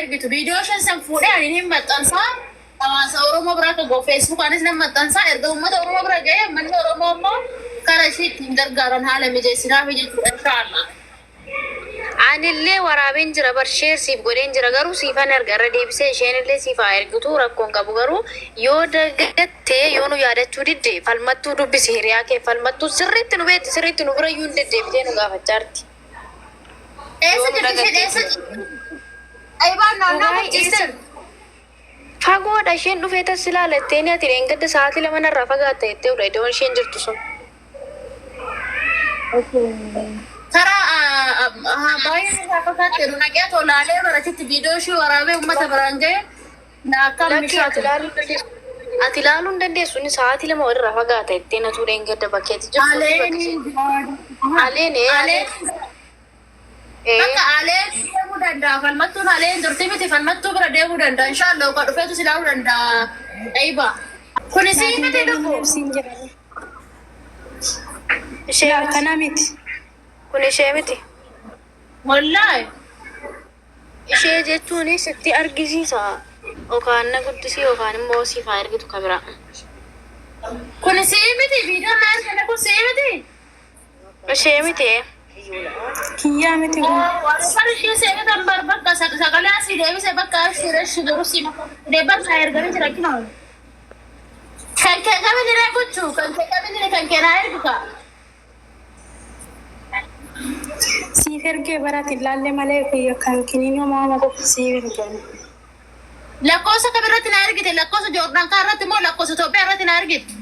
ergitu. Viidiyoo isheen san fuudhee ani hin maxxansaa. Hawaasa Oromoo bira akka ga'u Feesbuukaanis nan maxxansaa. Erga uummata Oromoo bira ga'ee uummanni Oromoo immoo karaa ishii ittiin gargaaran haala mijeessinaafi jechuudha inshaallah. Anillee waraabeen jira bar, share siif godheen jira, garuu siifan erga irra deebisee, isheenillee siif haa ergitu, rakkoon qabu. Garuu yoo dagatte, yoo nu yaadachuu didde, Falmattuu dubbisi, hiriyaa kee Falmattuu sirriitti nu beekti, sirriitti nu birayyuu hin deddeebitee nu gaafachaarti. Eessa Yoo nu jirti isheen? dagatte. Eessa jirti? Aybaan naannoo Dubaay eessa? jirti. Fagoodha isheen, dhufee tas ilaala jetteeni, ati dheengadda sa'aatii 2 narraa fagaatta jettee udha iddoon isheen jirtu sun. Karaa baay'ee irraa fagaatte nu naqee tolaalee barachitti viidiyoo ishii waraabee uummata biraan ga'e na akkam Lakki mishaa ati ture. ilaaluu hin dandeessu. Ati ilaaluu hin dandeessu, inni sa'aatii 2 walirraa fagaata jettee natuu dheengadda bakkeetti jirtu fi bakki isheen. Aleen Aleen ee Aleen aleen ee. Bakka aleen deemuu danda'a. Falmattuun aleen turti miti, falmattuu bira deemuu danda'a. Inshaallah kan dhufeetu si ilaaluu danda'a. Eeyba. Kuni sii Naatiin miti deebiin dhufu. ibsiin jedhame. Ishee Laa miti. kana miti. Kun ishee miti. Wallaahi. Ishee jechuun sitti argisiisa. Yookaan na guddisii yookaan immoo siif haa ergitu ka biraa. Kuni sii miti, viidiyoon na ergame kun sii miti. Ishee miti. Kiyyaa miti kun. Warri ishee seenatan bar bakka sagalee asii deebise bakka ashii reshi garuu si bakka erganii jira kinoo. Kan kee qabini ree gochuu, kan kee qabini, kan kee naa ergu kaa. Siif ergee barati laalle malee kiyya kan kiniinoo maama qofa siif ergan. Lakkoofsa kam irratti naa ergite? Lakkoofsa Joordaan kaa irratti moo lakkoofsa Itoophiyaa irratti naa ergite?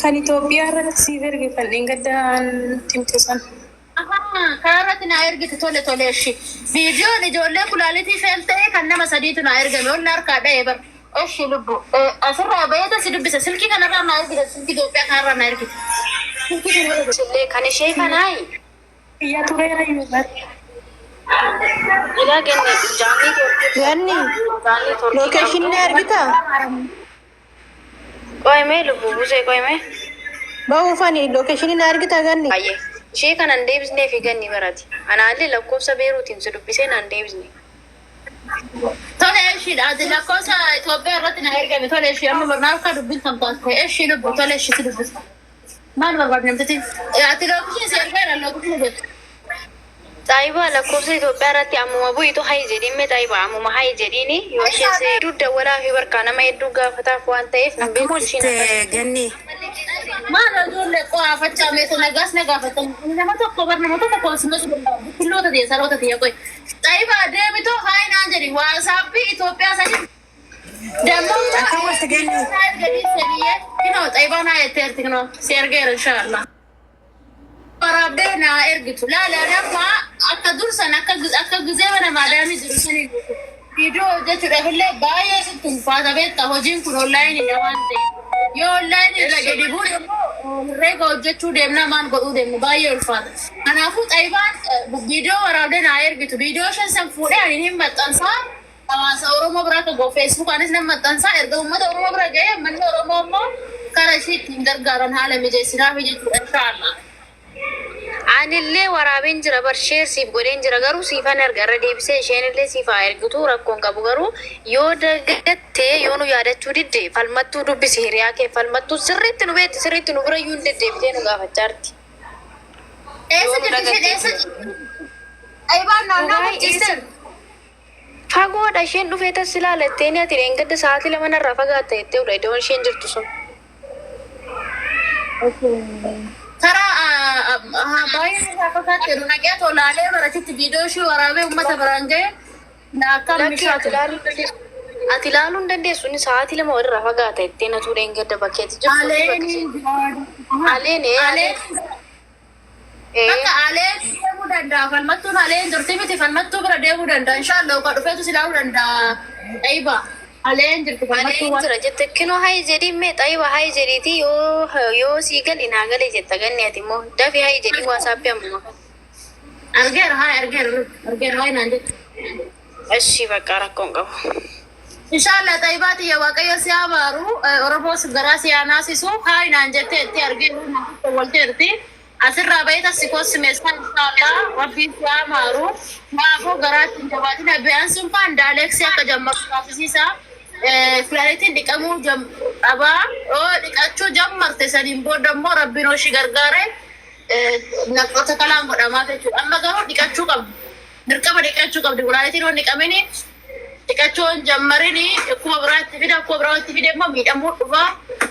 Kan Itoophiyaa irratti siif erge, kan dheengaddaan timte san. Ahaa, karaa irratti naa ergite, tole tole, eshi. Viidiyoon ijoollee kulaalitii fail ta'e kan nama sadiitu naa ergame, onna harkaa dha'e bar. Eshi lubbu. Asirraa baheeta si dubbisa. Silkii kanarraa naa ergite, silkii Itoophiyaa kanarraa naa ergite. Silkii kanarraa. Illee kan ishee kanaayi. Kiyya tureera iyyuu bari. Ilaa kenne jaanii torkii. Ganni Jaanii torkii location ni qabdu. argitaa? Qo'imee lubbu busee qo'imee. Bahuufani location ni argitaa ganni? Baay'ee. Ishee kana hin deebisnee fi ganni barati. Anaallee lakkoofsa Beeruutiin si dubbisee naan deebisne. Tole eshiidha. Ati lakkoofsa Itoophiyaa irratti na ergame. Tole eshii, amma barnaa harkaa dubbiin kan taate. Eshii lubbu, tole eshii, si dubbisa. Maal barbaadu namtichi? Ati location si ergeera, location jettu. Xaayibaa, lakkoofsa Itoophiyaa irratti ammuma bu'itu hayi jedhiin mee. Xaayibaa, ammuma hayi jedhiini, yoo isheen si hedduu dawwalaa fi barkaa nama hedduu gaafataaf waan ta'eef hin Akkam beektu isheen oolte akkas. ganni? Maal ijoollee qo'aafachaa meeshaa nagaas na gaafatan. Nama tokko bar nama tokko koosummas billoota ta'e saroota ta'e qoy. Xaayibaa, deebitoo hayi naan jedhi WhatsAppii Itoophiyaa sadi. Dammoo Akkam oolte ganni? Kinoo xaayibaa naa jetteerti, kinoo si ergeera inshaallah. Waraabdee naa ergitu. Laala, nama akka dursan akka gizee mana maadaamii jiru sanii viidiyoo hojjechuudhaaf illee baay'ee sitti ulfaata beektaa, hojiin kun onlaayiniidha waan ta'eef. Yoo onlaayinii irra gadi buune immoo herreega hojjechuu deemnaa, maal godhuu deemnu, baay'ee ulfaata. Kanaafuu xaayibaan viidiyoo waraabdee naa ergitu. Viidiyoo isheen san fuudhee ani hin maxxansaa. Hawaasa Oromoo bira akka ga'u Feesbuukaanis nan maxxansaa. Erga uummata Oromoo bira ga'ee uummanni Oromoo immoo karaa ishii ittiin gargaaran haala mijeessinaafi jechuudha inshaallah. Anillee waraabeen jira bar, share siif godheen jira, garuu siifan erga irra deebisee, isheenillee siif haa ergitu, rakkoon qabu. Garuu yoo dagatte, yoo nu yaadachuu didde, Falmattuu dubbisi, hiriyaa kee Falmattuu sirriitti nu beekti, sirriitti nu birayyuu hin deddeebitee nu gaafachaarti. Eessa Yoo nu jirti isheen? dagatte. Eessa jirti? Xaayibaan naannoo Dubaay jirti. eessa? Fagoodha isheen, dhufee tas ilaala jetteeni, ati dheengadda sa'aatii 2 narraa fagaatta jettee udha iddoon isheen jirtu sun. Karaa baay'ee irraa fagaatte nu naqee tolaalee barachitti viidiyoo ishii waraabee uummata biraan ga'e na akkam Lakki mishaa ati ture. ilaaluu hin dandeessu. Ati ilaaluu hin dandeessu, inni sa'aatii 2 walirraa fagaata jettee natuu dheengadda bakkeetti jirtu fi bakki isheen. Aleen Aleen ee aleen aleen ee. Bakka aleen deemuu danda'a. Falmattuun aleen turti miti, falmattuu bira deemuu danda'a. Inshaallah kan dhufeetu si ilaaluu danda'a. Xayiba aleen jirti falmattuu Aleen waan. Jira jette, kinoo hayi jedhiin mee. Xayiba, hayi jedhiiti, yoo sii gali naa gale jetta. Ganni ati immoo dafi hayi jedhii WhatsAppii ammuma. Argeera, haa argeera, argeera, haa naan jette. Eshi bakka, rakkoon qabu. Inshaallah xayibaa tiyya, Waaqayyo si haa maaru, Oromoos garaa si haa naasisu. Haa naan jette itti argeera, walteerti. Asirraa bahee tassi koosimeessaa inshaallah rabbiin si haa maaru. Maafuu garaatti hin jabaatin biyaan sun faan daaleeksii akka jammaru taasisiisa. Filaalitiin dhiqamuu qabaa. Yoo dhiqachuu jammarte saniin booda immoo rabbiin hoshii gargaare naqoota kalaan godhamaa jechuudha. Amma garuu dhiqachuu qabdi. Dirqama dhiqachuu qabdi. Kulaalitiin yoo hin dhiqamini dhiqachuu hin jammarini akkuma biraatti fida akkuma biraatti fide immoo miidhamuu dhufa.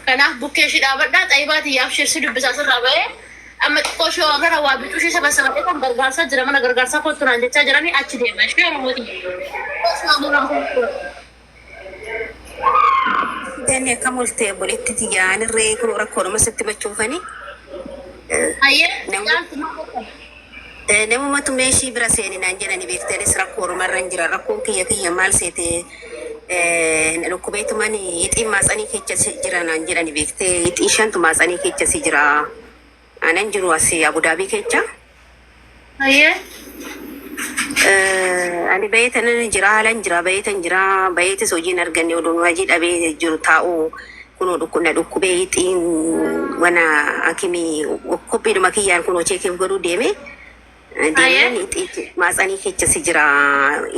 Kanaaf bukkee ishii dhaabadhaa xayibaati yaaf shirsi dubbisaa sirraa bahee amma xiqqoo ishee waan kana waa bicuu ishee saba sabadhee kan gargaarsaa jira mana gargaarsaa kottu naan jechaa jiranii achi deema ishee Oromooti. Ganni akkam olte obboleetti tiyya anirree kun rakkoodhuma sitti machuufani. Hayyee Namni caaltu maal godhan? Namumatu meeshii bira seeni naan jedhani beektanis rakkoo oromarra hin jira. Rakkoon kiyya kiyya maal seete na dhukkubeetuman ixiin maatsanii keessa si jira naan jedhani beektee ixii shantu maatsanii keessa si jira. Anan jiru as Abudaabii keessa. Hayyee. Ani bayeetan jira haalan jira bayeetan jira bayeetis hojiin arganne oduun hojii dhabee jiru taa'u kunoo dhukkubna dhukkubee ixiin mana hakimii kophiidhuma kiyyaan kunoo cheekeef godhuu deeme. Hayyee. Deemnaan ixii maatsanii keessa si jira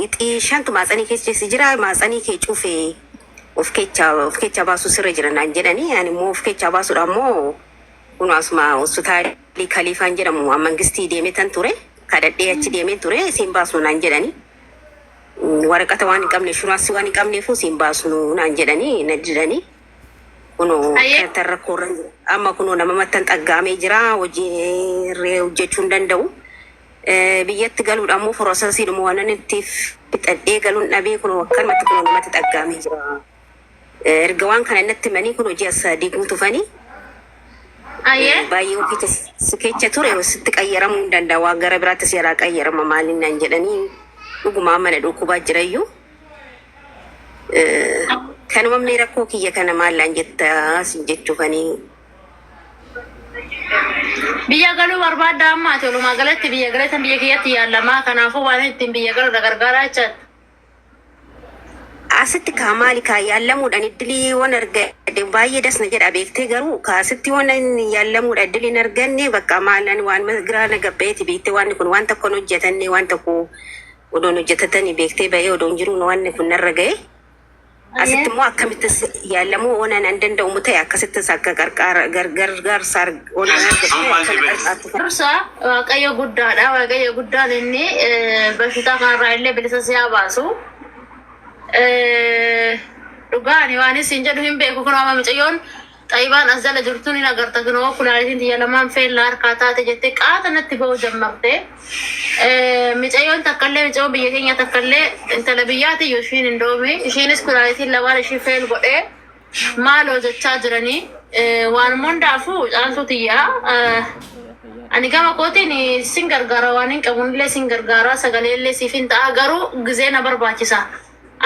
ixii shantu maatsanii keessa si jira maatsanii kee cufee of kecha baasuu sirra jira naan jedhanii ani immoo of kecha baasuudha immoo kunoo asuma hospitaalii Kaliifaan jedhamu mangistii deemee tan ture kadhadhee achi deemee ture siin baasnu naan jedhanii waraqata waan hin qabne inshuraansii waan hin qabneefuu siin baasnu naan jedhanii na didanii kunoo Hayyee. kan rakkoo irra jira amma kunoo nama mattan xaggaamee jira hojii irree hojjechuu hin danda'u. Biyyatti galuudha immoo forosasiidhuma waan inni itti fixadhee galuun dhabee kunoo akkanumatti kunoo namatti xaggaamee jira. Erga waan kana natti himanii kun hojii as sadii guutufanii Hayyee. baay'ee ofiicha si kecha ture sitti qayyaramuu hin danda'a waan gara biraatti si jalaa qayyarama maaliin naan jedhanii dhugumaa mana dhukkubaa jirayyuu. Kanuma mee rakkoo kiyya kana maallaan jettaa sin jechuufanii. Biyya galuu barbaadda ammaati walumaa galatti biyya galeetan biyya kiyyatti yaalamaa kanaafuu waan ittiin biyya galu na gargaaraa jechaadha. Asitti kaa maali kaa yaallamuudhaan iddilii waan argadhe baay'ee dasna jedha beektee garuu kaasitti waan yaallamuudha iddiliin arganne bakka maalan waan giraa na gabbeeti beektee waan kun waan tokkoon hojjetanne waan tokko odoon hojjetatanii beektee ba'ee odoon jiruun waan kun narra ga'e. Asitti immoo akkamittis yaallamuu waan an danda'umu ta'e akkasittis akka qarqaara gargaarsa waan an argadhe akkana qarqaartu. Dursa Waaqayyo guddaadha. Waaqayyo guddaan inni bashitaa kanarraa illee bilisa si haa baasu. Dhugaa ani waan isin jedhu hin beeku kun amma mucayyoon xayibaan as jala jirtuun hin agarta kunoo kulaalitiin tiyya lamaan feellaa harkaa taate jettee qaata natti ba'uu jammarte. Mucayyoon takkallee mucayyoon biyya keenya takkallee intala biyyaati iyyuu ishiin hin doomi. Ishiinis kulaalitiin lamaan ishii fail godhee maaloo jechaa jiranii waan hundaafuu caaltuu tiyyaa. Ani gama kootiin sin gargaara waan hin qabunillee sin gargaara sagaleellee siif hin ta'a garuu gizee na barbaachisa.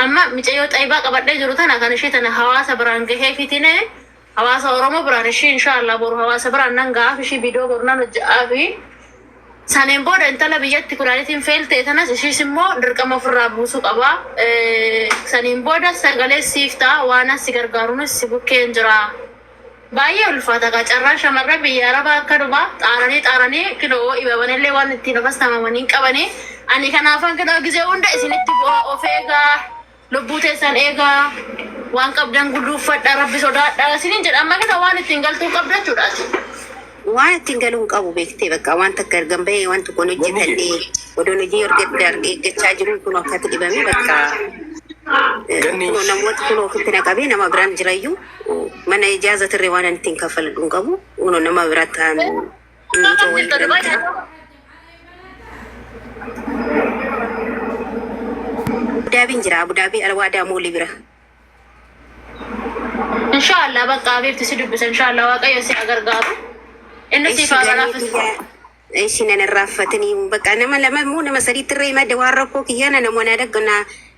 Amma mucayyoo xayibaa qabadhee jiru tana kan ishee tana hawaasa biraan gahee fitine hawaasa Oromoo biraan ishee inshaallah boru hawaasa biraan nan gahaaf ishee viidiyoo boru nan hojja'aa fi saneen booda intala biyyatti kulaalitiin fail ta'e tanas ishiis immoo dirqama ofirraa buusuu qaba. Saniin booda sagalee siif ta'a waan as si gargaaruunis si bukkeen jira. Baay'ee ulfaata kaa carraan shamarran biyya arabaa akkanuma xaaranii xaaranii kinoo ibabanillee waan ittiin ofas tamamanii hin qabanii. Ani kanaafan kinoo gizee hunda isinitti bu'aa of eegaa lubbuu teessan eegaa waan qabdan guduuffadha rabbi sodaadha isiniin jedha amma kinoo waan ittiin galtuu qabda jechuudha. Waan ittiin galuu hin qabu beektee bakka waan takka ergan bahee waan tokkoon hojjetadhee odoon hojii eeggachaa jiru kun akkatti dhibame bakka Ganni kunoo namoota kunoo ofitti na qabee nama biraan jirayyuu mana ijaaza tirree waan ani ittiin kaffaladhu hin qabu kunoo nama biraa ta'an mucoo wayii biran jira. Abudaabiin jira Abudaabii Alwaadaa moolii bira. Inshaallah bakka abiibti si dubbisa inshaallah waaqayyo si haa gargaaru. Inni siif Ishi haa ganni galaafisu. biyya ishi nan irraanfatanii bakka nama lama immoo nama sadiitti irra himadde waan rakkoo kiyyaana nama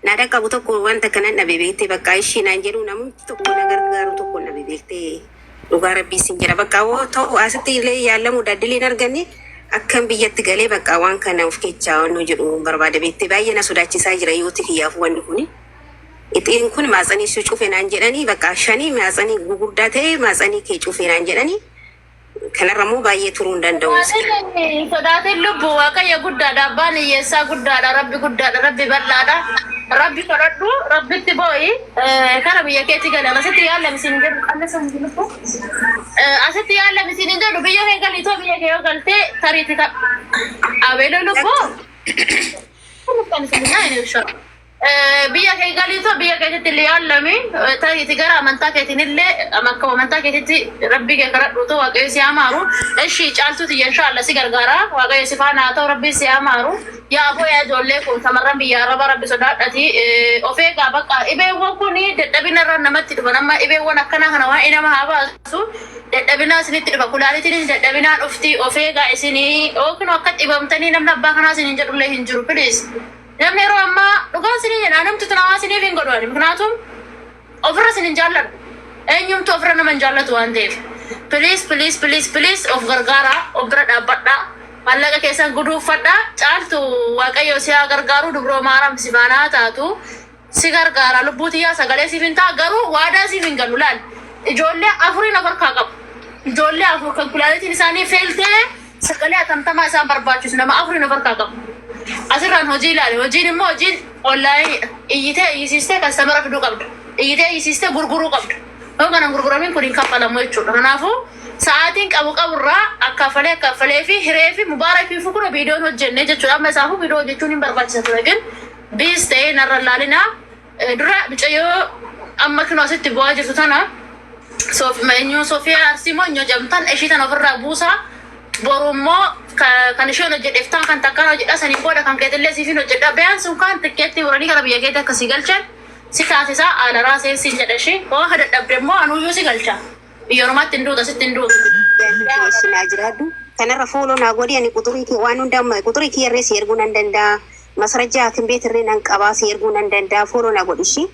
na dhaqqabu tokko wanta kanan dhabe beektee bakka ishii naan jedhu namni tokko na gargaaru tokko dhabe beektee dhugaa rabbii sin jedha bakka hoo ta'u asitti illee yaalamuu daddiliin arganne akkam biyyatti galee bakka waan kana of keechaa waan jedhu barbaada beektee baay'ee na sodaachisaa jira yooti kiyyaaf wanni kuni. Ixiin kun maatsanii si cufe naan jedhanii bakka shanii maatsanii gugurdaa ta'e maatsanii kee cufe naan jedhanii. Kanarra immoo baay'ee turuu hin danda'u. Sodaatiin lubbu Waaqayyo guddaadha. Abbaan hiyyeessaa guddaadha. Rabbi guddaadha. Rabbi bal'aadha. Rabbi kadhadhu. Rabbitti boo'i. Kara biyya keetti gala. Asitti yaallam isin jedhu qallisa hin lubbu. Asitti yaallam isin hin jedhu biyya kee galii too biyya kee yoo galtee tariitti abeeloo lubbu. Biyya kee galii too biyya keetitti illee yaallami tariitti gara amantaa keetiin illee akkuma amantaa keetitti rabbii kee kadhadhu too Waaqayyo si amaaru. Ishi caaltuuti inshallah si gargaara. Waaqayyo si faana haa ta'u, rabbii si amaaru. Yaa aboo, yaa ijoollee kun shamarran biyya arabaa, rabbi sodaadhati of eegaa. Bakka dhibeewwan kun dadhabina irra namatti dhufan, amma dhibeewwan akkanaa kana waa'ee nama haa baasu, dadhabinaa isinitti dhufa, kulaalitiin dadhabinaa dhufti. Of eegaa isinii yookiin akka dhibamtanii namni abbaa kanaa isiniin jedhullee hin jiru, please. Namni yeroo ammaa dhugaa isinii jedha, namti tun hawaasa isiniif hin godhu ani. Miknaatum ofirra isin hin jaalladhu. Eenyumtu ofirra nama hin jaallatu waan ta'eef. Please, please, please, please, of gargaaraa, of bira dhaabbadhaa. Maallaqa keessan guduuffadhaa. Caaltu, Waaqayyo si haa gargaaru, dubroo maaram si faana haa taatu. Si gargaara, lubbuu tiyyaa, sagalee siif hin ta'a, garuu waadaa siif hin galu laal. Ijoollee afuriin of harkaa qabu. Ijoollee afur kan kulaalitiin isaanii feeltee sagalee atamtamaa isaan barbaachisu nama afuriin of harkaa qabu. Asirraan hojii ilaali. Hojiin immoo hojiin onlaayiniidha. Iyyitee iyyisiistee customer fiduu qabda. Iyyitee iyyisiistee gurguruu qabda. Yoo kana gurguramiin kun hin kaffalamu jechuudha. Kanaafuu sa'aatiin qabu qaburraa akkaafalee akkaafalee fi hiree fi mubaarakii fi kuna viidiyoon hojjenne jechuudha. Amma isaafuu viidiyoo hojjechuun hin barbaachisa ture, gin biis ta'ee narra laalinaa. Dura mucayyoo amma kinoo asitti bu'aa jirtu tana eenyu, Sofiyaa Arsii moo eenyu jedhamtan, ishii tana ofirraa buusaa. Boru immoo kan isheen hojjedheef tan kan takkaan hojjedha, saniin booda kan keetillee siifin hojjedha. Bayaan sun kan tikkeetti muranii gara biyya keetti akkasii galchan si taasisaa alaraa seensiin jedha ishee. Hoo dadhabde immoo anuyyuu si galcha. Biyya ormaatti hin duuta, sitti hin duutu. Naa jiraadhu. Kanarra follow naa godhi, ani quxurii kee waan hundaa quxurii kiyyarree si erguu nan danda'a. Masarajaa hakim beetirree nan qabaa, si erguu nan danda'a. Follow naa godhi ishii.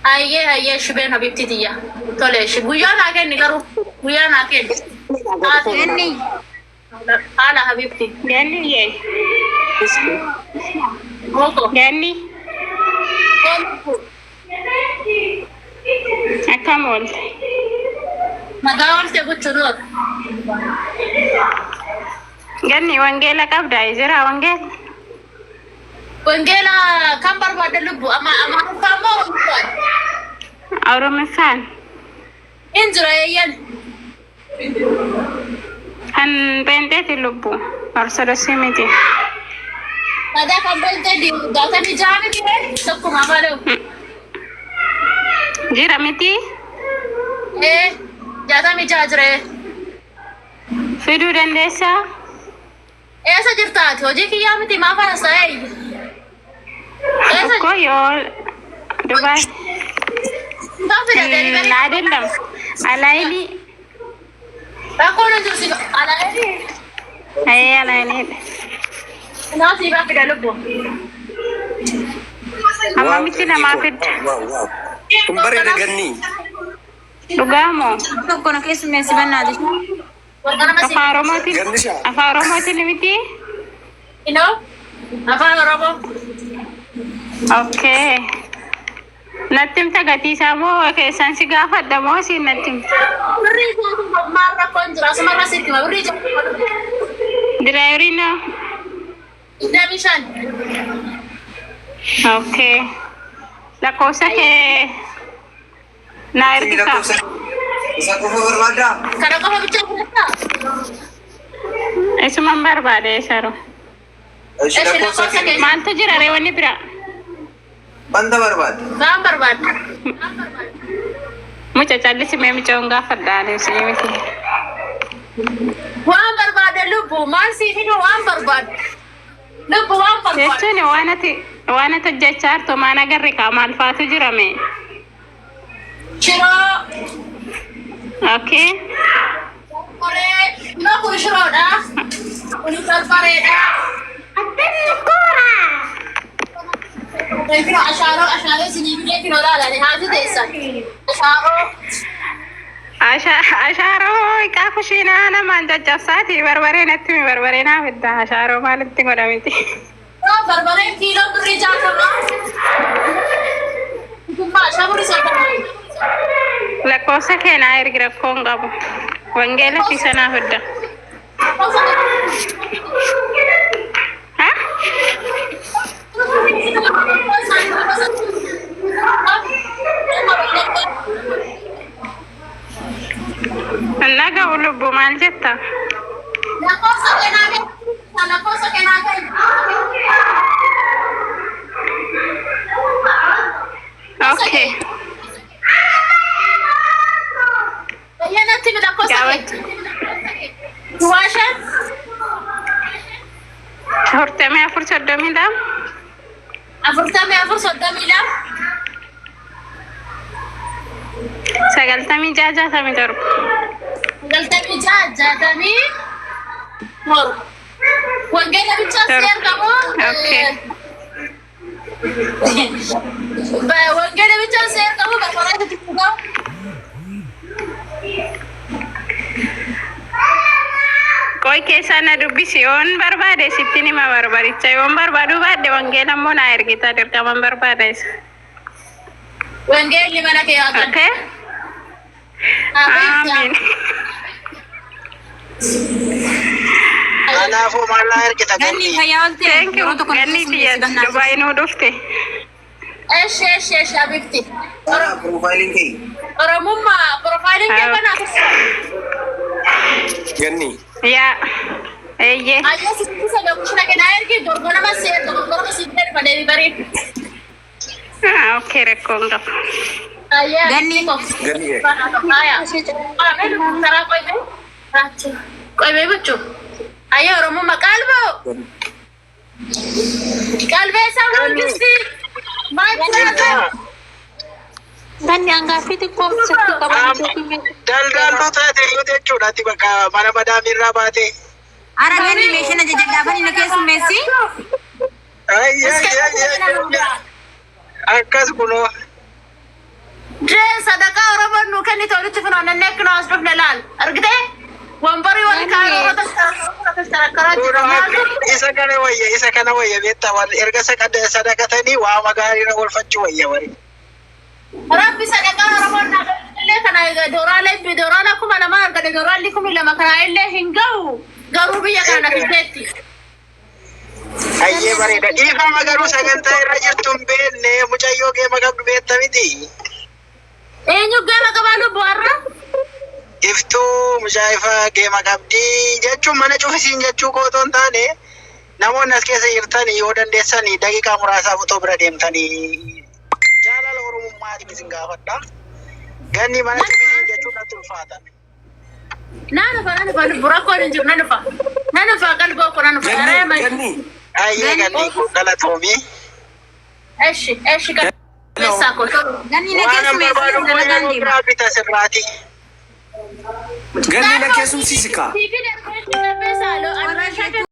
Hayyee, hayyee, shibeen habibti tiyya. Tole ishi guyyaa naa kenni, garuu guyyaa naa kenni. Ganni. Haala habibti. Ganni yee. Moko. Ganni. Akkam oolte? Nagaa oolte gochuu dura. Ganni, wangeela qabdaa? Jira wangeela? Wangeela kan barbaadde lubbu, ama Amaariffaa moo Oromoffaan? Oromoffaan. Hin jira, eeyyan. Kan pheenxeeti lubbu. Ortodoksii miti. Sadaa kan beektee 66 miti tokkuma malee. Jira miti? Ee, 66 jira. Fiduu dandeessaa? Eessa jirtaati? Hojii kiyyaa miti, maaf haasa'ee? Eessa Ko yoo Dubaay. jirtaa fida delivery? አይደለም አላይኒ። Rakkoon hin jiru, si alaa'ee. Ee, alaayinii. Naa siifaa fida lubbu. Ammamitti namaa fidda? Kun bareeda, ganni. Dhugaa moo? Tokko na keessummeessi bannaati. Warqanama si. Afaan Oromootiin. Gannisha. Afaan Oromootiin miti? Inoo afaan Oromoo. Okay. Natti himta gatii isaa moo keessan si gaafadha moo siin natti himta? Birrii isaatu maal rakkoon jira? Asumarra sitti hima, birrii jira. Driver na? 25. Okay. Lakkoofsa kee naa ergisaa. Isa qofa barbaaddaa? Kana qofa bichaa fudhattaa? Isuman barbaade saru. Ishi Ishi lakkoofsa lakkoofsa kee kee. Maaltu jira ree wanni bira? Wanta barbaadde. Waan barbaadde. Mucha callisi mee, mucoon gaafadha ani si miti. Waan barbaadde lubbu, maal sii fidu, waan barbaadde. Lubbu, waan barbaadde. Jechuun waan ati hojjechaa jirtu maan agarre kaa, maal faatu jira mee? Shiroo. Okay. Qoree, no, kun shiroodha. Kun barbareedha. Kino ashaaroo, ashaaroo isinii fidee, kinoo laalani haati teessan. Ashaaroo. Ashaaroo iqaa kushiinaa namaan caccabsaati, barbaree natti mi, barbaree naa fidda, ashaaroo maalitti godhamiti? No, barbareen kiiloo birrii 60. Kummaa ashaaroo 30. Lakkoofsa kee naa ergi, rakkoo hin qabu. Wangeela fi sanaa fidda. Ha? Hin dhaga'u lubbu maal jetta? Lakkoofsa kennaa kennu. Lakkoofsa kennaa kennu. Okay. Bayyanatti mi lakkoofsa Gaawwatti. kee? 05. 44 32. 44 32. 96 67. 96 67. Wangeela bichaa si argamu. Okay. Wangeela bichaa si argamu bakka itti fuudhamu. Qoy keessaa na dubbisi yoon barbaade sittin hima barbaricha yoon barbaaduu baadhe wangeela immoo naa ergita dirqaman barbaada isa. Wangeelli mana kee haa galu. Okay? Amiin. Kanaafuu maallaa ergita Ganni ganni. fayyaa oolte Thank you. yeroo tokko Ganni biyya Dubaay nuu dhufte. Eshi eshi eshi abibti. Piroofaayiliin kee. Oromummaa piroofaayiliin kee kanaa. Ganni. Yaa. Eeyyee. Ayyoo sitti lokushina kenaa ergi dorgolama si dorgolama si jedhu deebi barii. Ah, okay, rakkoon qabu. Ayyee. Ganni. Ganni. Karaa qoybee. Qoybee gochuu. Ayyee Oromummaa qalboo. Qalbeessaa mangisti. My brother. Ganni hangaaffii xiqqoo sitti qaban. Daldaltuu taate yoo jechuudha ati bakka mana madaamirraa baate. Ara ganni meeshaan ajajadhaafan inni keessummeessi. Akkas kunoo. Dree sadaqaa Oromoon nuu kennite walitti funaannee akkanoo as dhufne laal. Argitee? Wambarii wal kaa'ee Oromoo jiru. Isa kana wayya, isa kana wayya beektaa warri erga sadaqatanii waa magaariirra oolfachuu wayya warri. Rabbi sadaqaa Oromoon naa illee kana dooraalee dooraala 2000 argate dooraalli 2000 kana illee hin ga'u garuu biyya kana fiddeetti. Hayyee bareeda. Dhiifama garuu sagantaa irra jirtu hin beekne mucayyoo geema qabdu beekta miti. Eenyu geema qabaa lubbu har'a? Iftuu mucaa ifa geema qabdi jechuun mana cufisiin jechuu koo otoo hin taane namoonni as keessa jirtan yoo dandeessan daqiiqaa muraasaaf otoo bira deemtanii jaalala Oromummaatiin isin gaafadha. Ganni mana cufisiin jechuun natti ulfaata. Naa dhufa, naa dhufa lubbu rakkoon hin jiru na dhufa. Na dhufa qalboo koo na dhufa. Ganni. Ganni. Hayyee ganni kun galatoomii. Eshi eshi qalbeessaa koo. Ganni na Waan an keessummeessi barbaadu dalagaan immoo deema. biraa bita sirraati. Ganni na keessumsiisi kaa. Siifin erga qalbeessaa loo.